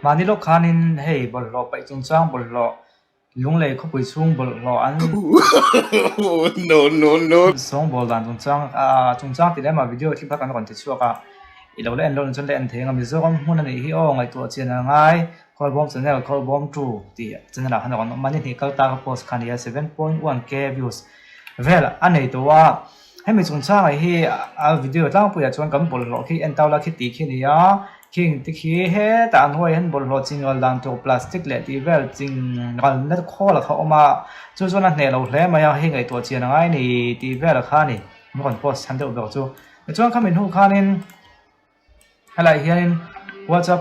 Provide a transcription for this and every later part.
Mahni lawk khanin hei bawlhhlawh paih chungchang bawlhhlawh Lunglei khawpui chhung bawlhhlawh an sawngbawl dan chungchang chungchang tih lemah video clip kha kan rawn ti chhuak a, i lo la en loh chuan la en thei ang a, Mizoram hmun a nih hi aw ngaihtuah chian a ngai Khawlbawm channel Khawlbawm two tih channel ah khan a rawn awm a, ni hnih kal ta ka post kha a ni a, 7.1k views vel a nei tawh a, hemi chungchangah hi a video tlangpuiah chuan kan bawlhhlawh khi en tau la khi tih khi a ni a. Khing te khi hetah an huai hian bawlhhlawh chingal dan tur plastic leh tih vel chingal na khawl a kha awm a, chu chuan a hneh lo hle mai a, hei ngaihtuah chian a ngai ni tih vel a kha a ni, an rawn post chhan deuh ber chu. Tichuan khami hnu khanin helaiah hianin whatsapp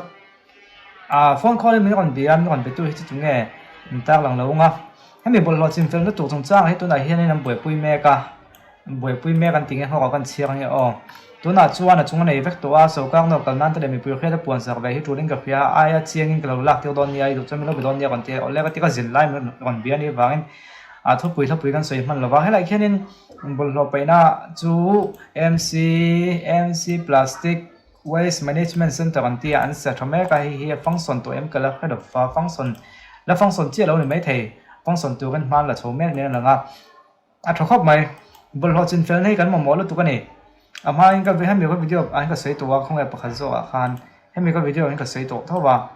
ah phone call in min rawn bia a, min rawn be tu hi chu tunge min tarlang lo ang a, hemi bawlhhlawh chinfel na tur chungchang hi tunah hianin an buaipui mek a. Buaipui mek an ti nge nghawk ah kan chhiar ange aw. Tunah chuan a chung a nei vek tawh a, sawrkar nawr kal nan te leh mipui hriat a puan zar ve hi tulin ka hria a, aia chiangin ka lo lak tir dawn nia, i duh chuan min lo be dawn nia rawn ti a, awle ka ti ka zin lai min rawn bia anih vangin a thupui hlapui kan sawi hman lova, helaiah khianin bawlhhlawh paihna chu MC MC Plastic Waste Management Centre an tia an sa tha mek a, hei hi a function tawh em ka la hre lova, function la function chiah lo ni maithei, function turin hma an la chho mek niin a lang a. A tha khawp mai. Bawlhhlawh chin felna hi kan mamawh lutuk a ni. A hmain ka hemi ka video ah hian ka sawi tawh a, khawnge pakhat zawkah khan hemi ka video ah hian ka sawi tawh tho a.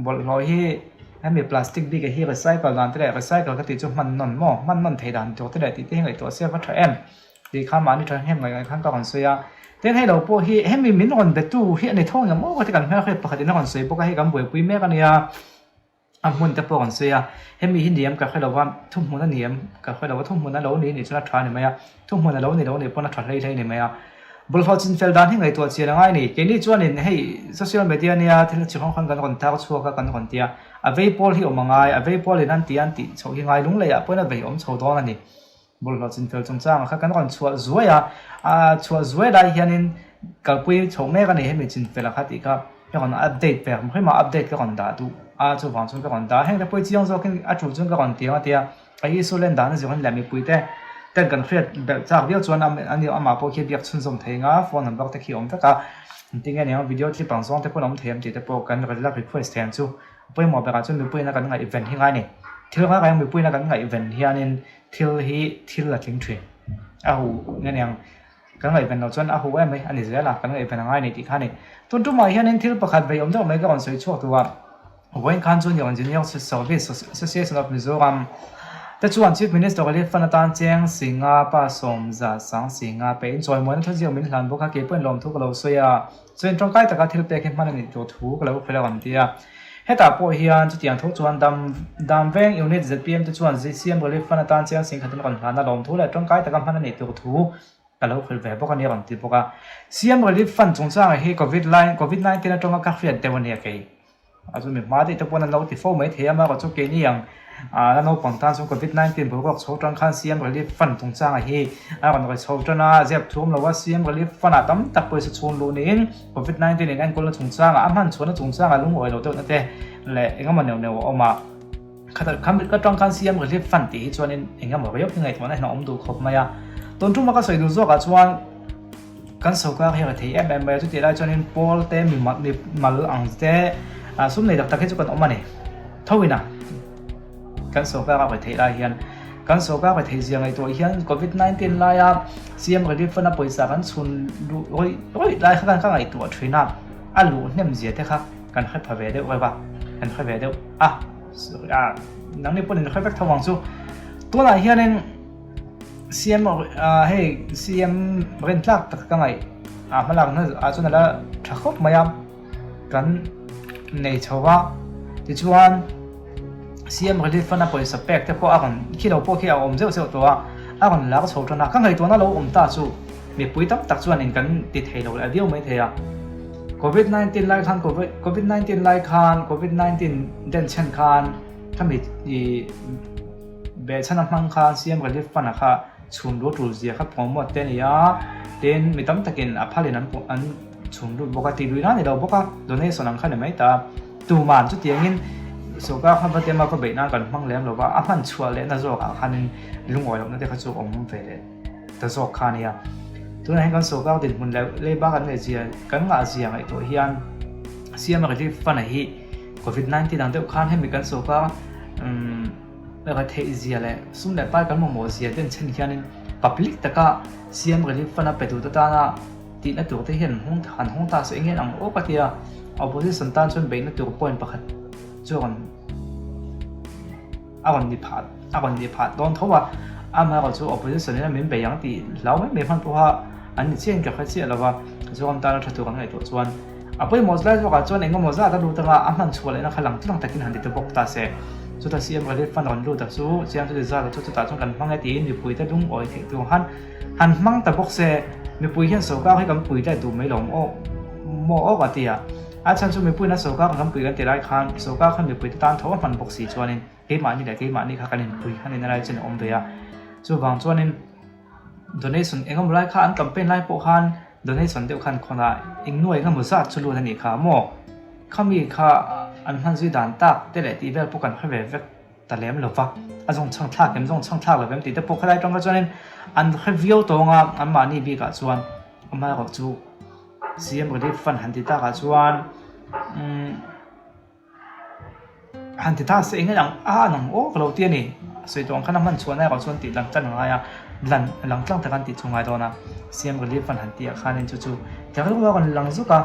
Bawlhhlawh hi hemi plastic bik ah hi recycle dan te leh recycle ka tih chu hman nawn maw? Hman nawn theih dan tur te leh tih te hi ngaihtuah se a va tha em tih kha mahni tha hnem ngaih ngaih khan ka rawn sawi a. Tin hei lo pawh hi hemi min rawn betu hi a ni tho ang em aw ka ti kan hmelhriat pakhat in a rawn sawi bawk a, hei kan buaipui mek a nia. A hmun te pawh kan sawi a, hemi hi ni em ka hre lo va, thuhmun a ni em ka hre lo va, thuhmun a lo ni nih chuan a tha a ni mai a, thuhmun a lo ni lo nih pawn a tha hlei hlei a ni mai a. Bawlhhlawh chin fel dan hi ngaihtuah chian a ngai a ni. Keini chuanin hei social media nia thil chi hrang hrang kan rawn tar chhuak a kan rawn ti a, a vei pawl hi awm a ngai, a vei pawlin an ti an tih chhoh hi ngai lungleiah pawhin a vei awm chho dawn a ni. Bawlhhlawh chin fel chungchangah kha kan rawn chhuah zuai a, a chhuah zuai lai hianin kalpui chhoh mek a ni hemi chin fel a kha tih kha ka rawn update ve ang hrim a, update ka rawn dah duh a chuvang chuan ka rawn dah a, heng te pawh hi chiang zawkin a tul chuan ka rawn ti ang a tia a issue len dan a zir leh mipui te ten kan hriat belh chak viau chuan a amah pawh khi biak chhunzawm thei ang a, phone number te khi a awm vek a, engtin nge niang video clip ang zawng te pawh an awm thei ang tih te pawh kan la request thei ang chu, a pawimawh berah chuan mipuiin a kan ngaihven hi ngai a ni, thil reng reng mipuiin a kan ngaihven hianin Thil hi thil a tling thin. A hu nge niang kan ngaihven loh chuan a hu em mai a ni zel a, kan ngaihven a ngai ni tih kha a ni. Tun tumah hianin thil pakhat vei awm deuh mai ka rawn sawi chhuak tur a, vawiin khan chu New Engineer Service Association of Mizoram te chuan Chief Minister Relief Fund atan cheng singa pa sawmza sang singa pe in chawimuaina thlaziak min hlan bawk a, kei pawhin lawmthu ka lo sawi a. Chuan tawngkai taka thil pek hi hman a nih tur thu ka lo hrilh a rawn ti a. Hetah pawh hian chutiang tho chuan dam dam veng unit zpm te chuan CM Relief Fund atan chiang sing khatin rawn hlan a lawm thu leh tawngkai taka hman a nih tur thu ka lo hrilh ve bawk a ni a rawn ti bawk a. CM Relief Fund chungchangah hi Covid lai Covid 19 atanga ka hriat deuh a nia kei. A chu mi hma daih te pawn an lo ti fo mai thei a, amaherawh chu keini ang ah la naupang tan chuan covid 19 boruak chho tan khan CM relief fund chungchangah hi a rawn rawi chho tan a, zep thum lo a CM relief fund ah tam tak pawisa chhung luh niin covid 19 in enkawlna chungchangah a hman chhuahna chungchangah lungawi lo deuhna te leh engemaw neuh neuh a awm a, kha ka tang khan CM relief fund tih hi chuanin engemaw riau hi ngaihtuahna hian a awm duh khawp mai a, tun tum a ka sawi duh zawkah chuan. Kan sawrkar hi a thei em em mai a, chutih lai chuanin pawl te mi mi mal ang te ah sum nei tak tak hi chu kan awm a ni. Tho ina kan sawrkar a theih lai hian kan sawrkar a theih zia ngaihtuah hian covid 19 laia CM relief fund a pawisa kan chhun luh rawih rawih lai kha kan ka ngaihtuah thin a, a luh hnem zia te kha kan hre pha ve deuh reuh a, kan hre ve deuh a, ah nangni pawhin in hre vek tho ang chu. Tunah hianin. CM hei CM rin tlak tak ka ngaih a hmalak na ah chuan ala tha khawp mai a kan nei chho va tichuan CM relief fund a pawisa pek te pawh a rawn khi lo pawh khi a awm zeuh zeuh tawh a a rawn lar chho tan a ka ngaihtuahna lo awm ta chu mipui tam tak chuan in kan ti thei lo leh viau mai thei a covid 19 lai khan covid covid 19 lai khan covid 19 denchhen khan khami ih Behchhan a hmang kha CM Relief Fund a kha chhun lut tul zia kha promote te a ni a, tin mi tam takin a phalin an an chhun lut bawk a, tih luih nan ni lo bawk a, donation ang kha ni mai ta a, tuman chutiangin sorkar kha va tema va beih nan kan hmang lem lo va, a hman chhuah lehna zawkah khanin lungawi lohna te kha chu awm ve leh ta zawk kha a nia. Tunah hian kan sorkar dinhmun leh leiba kan ngaihzia kan ngahzia ngaihtuah hian CM Relief Fund a hi. Covid 19 ang deuh khan hemi kan sawrkar retheih zia leh sum leh pai kan mamawh zia te an chhen hianin public taka CM relief fund a pe duh te tana tihna tur te hian han hawng ta se eng nge ang aw ka tia opposition tan chuan beihna tur point pakhat chu a rawn a rawn ni phah a rawn ni phah dawn tho a, amaherawhchu opposition in a min bei ang tih hlau mai mai hman pawha an ni chiah in ka hre chiah lo va, Zoram tana tha tur an ngaihtuah chuan a pawimawh zilai zawkah chuan eng emaw zat a lut anga a hman chhuah lehna kha lang tlang takin han ti ta bawk ta se. Chuta CM Relief Fund rawn lut a chu chiang chuti zat a chu chutah chuan kan hmang e tiin mipui te lungawi theih tur han han hmang ta bawk se, mipui hian sawrkar hi kan pui let duh mai lo maw maw awk a ti a. A chhan chu mipuiin a sawrkar kan pui kan ti lai khan sawrkar khan mipuite tan tho a hman bawk si chuanin keimahni leh keimahni kha kan inpui a nihna lai chin a awm ve a. Chuvang chuanin donation eng emaw lai kha an campaign lai pawh khan donation deuh khan khawn a eng nuai eng emaw zat chu lut a nih kha maw? Khami kha an hman zui dan tak te leh tih vel pawh kan hre ve vek ta lem lo va, a zawng chhang thlak em zawng chhang thlak lo em tih te pawh khalai atang kha chuanin an hre viau tawng a, anmahni bikah chuan amaherawhchu CM Relief Fund han ti takah chuan umm han ti ta se eng ang a an ang aw ka lo ti a ni. Sawi tawh ang khan a hman chhuahna erawh chuan tih lang tlang a ngai a, lan lang tlang tak an tih chu a ngai dawn a. CM Relief Fund han tih ah khanin chu chu tla rilru a rawn lang zuk a,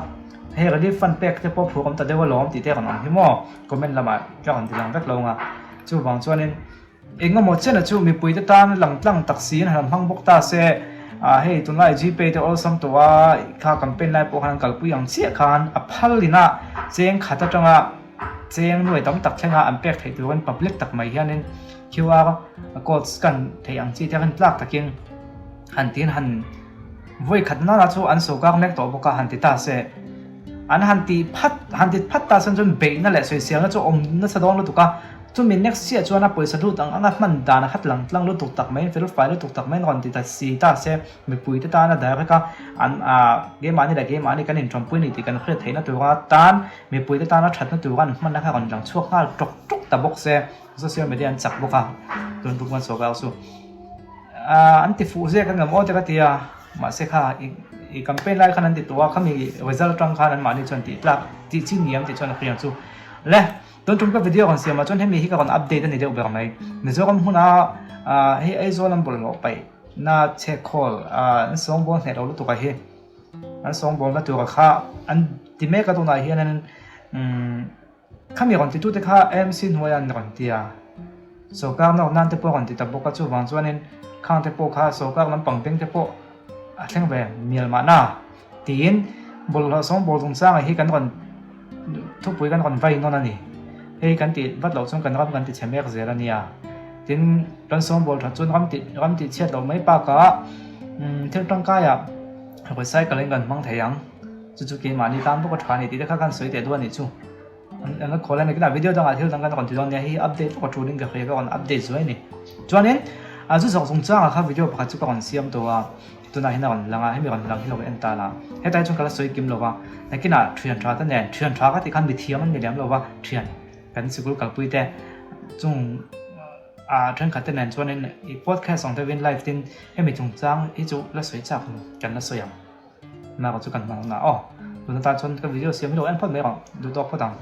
hei Relief Fund pek te pawh phur awm ta deuh alawm tih te a rawn awm hi maw comment lamah ka rawn ti lang vek lo ang a. Chuvang chuanin. Engemaw chena chu mipuite tan lang tlang tak siin han hmang bawk ta se, ah hei tunlai Gpay te awlsam tawh a, kha campaign lai pawh khan an kalpui ang chiah khan a phal ina cheng khat atanga cheng nuai tam tak thlenga an pek theih turin public tak mai hianin QR code scan theih ang chi te khan tlak takin han tiin han vawi khat nana chu an sawrkar mek tawh bawk a han ti ta se. An han ti phat han ti phat ta chuan chuan beihna leh sawiselna chu awm nasa dawn lutuk a. Chumi next chiah chuan a pawisa lut ang anga hman dan a khat lang tlang lutuk tak mai, fel fai lutuk tak mai rawn ti ta si ta se, mipuite tana direct a an ah keimahni leh keimahni kan intawmpui ni tih kan hriat theihna tura tan mipuite tana thatna tura an hmanna kha rawn lang chhuak nghal tawk tawk ta bawk se, social media an chak bawk a, tun tum kan sawrkar chu ah an ti fuh zek ang em aw te ka ti a, mahse kha i campaign lai khan an ti tawh a, khami result atang khan anmahni chuan tih tlak tih chi ni ang tih chuan a hriang chu le. Tun tum ka video rawn siam ah chuan hemi hi ka rawn update a ni deuh ber mai. Mizoram hmuna hei Aizawl an bawlhhlawh paih na chhek khawl an sawngbawl hneh lo lutuk a hi an sawngbawl na tura kha an ti mek a tunah hian khami rawn ti tute kha AMC hnuaiah an rawn ti a. Sawrkar nawr nan te pawh a rawn ti ta bawk a, chuvang chuanin khang te pawh kha sawrkar lampang beng te pawh a thleng ve mial mahna tiin bawlhhlawh sawngbawl chungchangah hi kan rawn thupui kan rawn vai nawn a ni. Hei kan tih vat loh chuan kan ram kan ti chhe mek zel a nia. Tin, kan sawngbawl that chuan ram tih ram tih chhiat loh mai bakah thil tangkaiah recycle in kan hmang thei ang. Chu chu keimahni tan bawk a tha a ni tih te kha kan sawi teh duh a nih chu. An la khawl a ni kinah video dangah thil dang kan rawn ti dawn nia hei update vak a tul in ka hria ka rawn update zuai a ni. Chuanin a zu zawk chungchangah kha video pakhat chu ka rawn siam tawh a tunah hian a rawn lang a hemi rawn lang hi lo en ta la hetah hi chuan ka la sawi kim lo va nakinah thian tha te nen thian tha ka tih khan mithiam an ni lem lo va thian kan sikul kalpui te chung a thenkhat te nen chuanin i podcast ang deuhin live tin hemi chungchang hi chu la sawi chak kan la sawi ang. Naka chu kan hmang na aw. Tuna tan chuan ka video siam hi lo en phawt mai rawh. Duh tawk phawt ang.